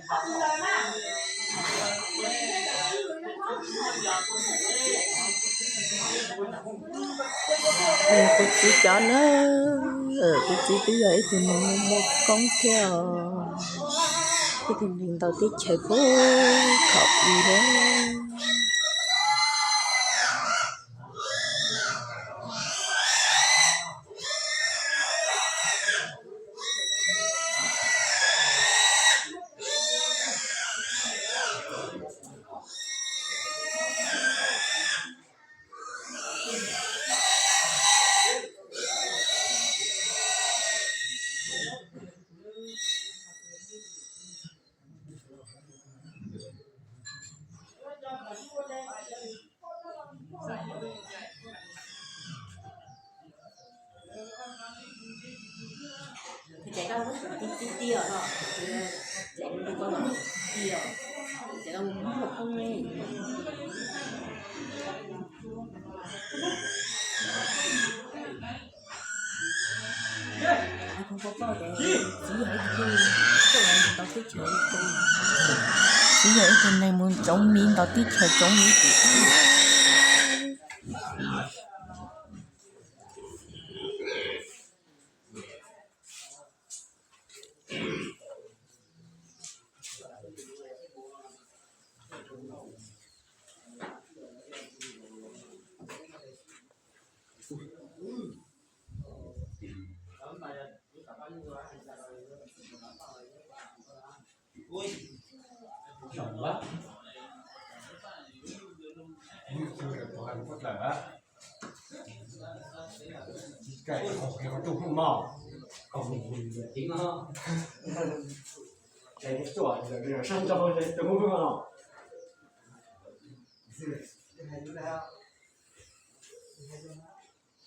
Kuv txiv cov na, kuv txiv twb yog ib tug neeg muaj muaj koob thiab os, ib tug neeg ntaus teb chaws puag thaum ub thiab. Txiv yog ib tug neeg mus ntsoov miv ntaus teb chaws ntsoov miv tim.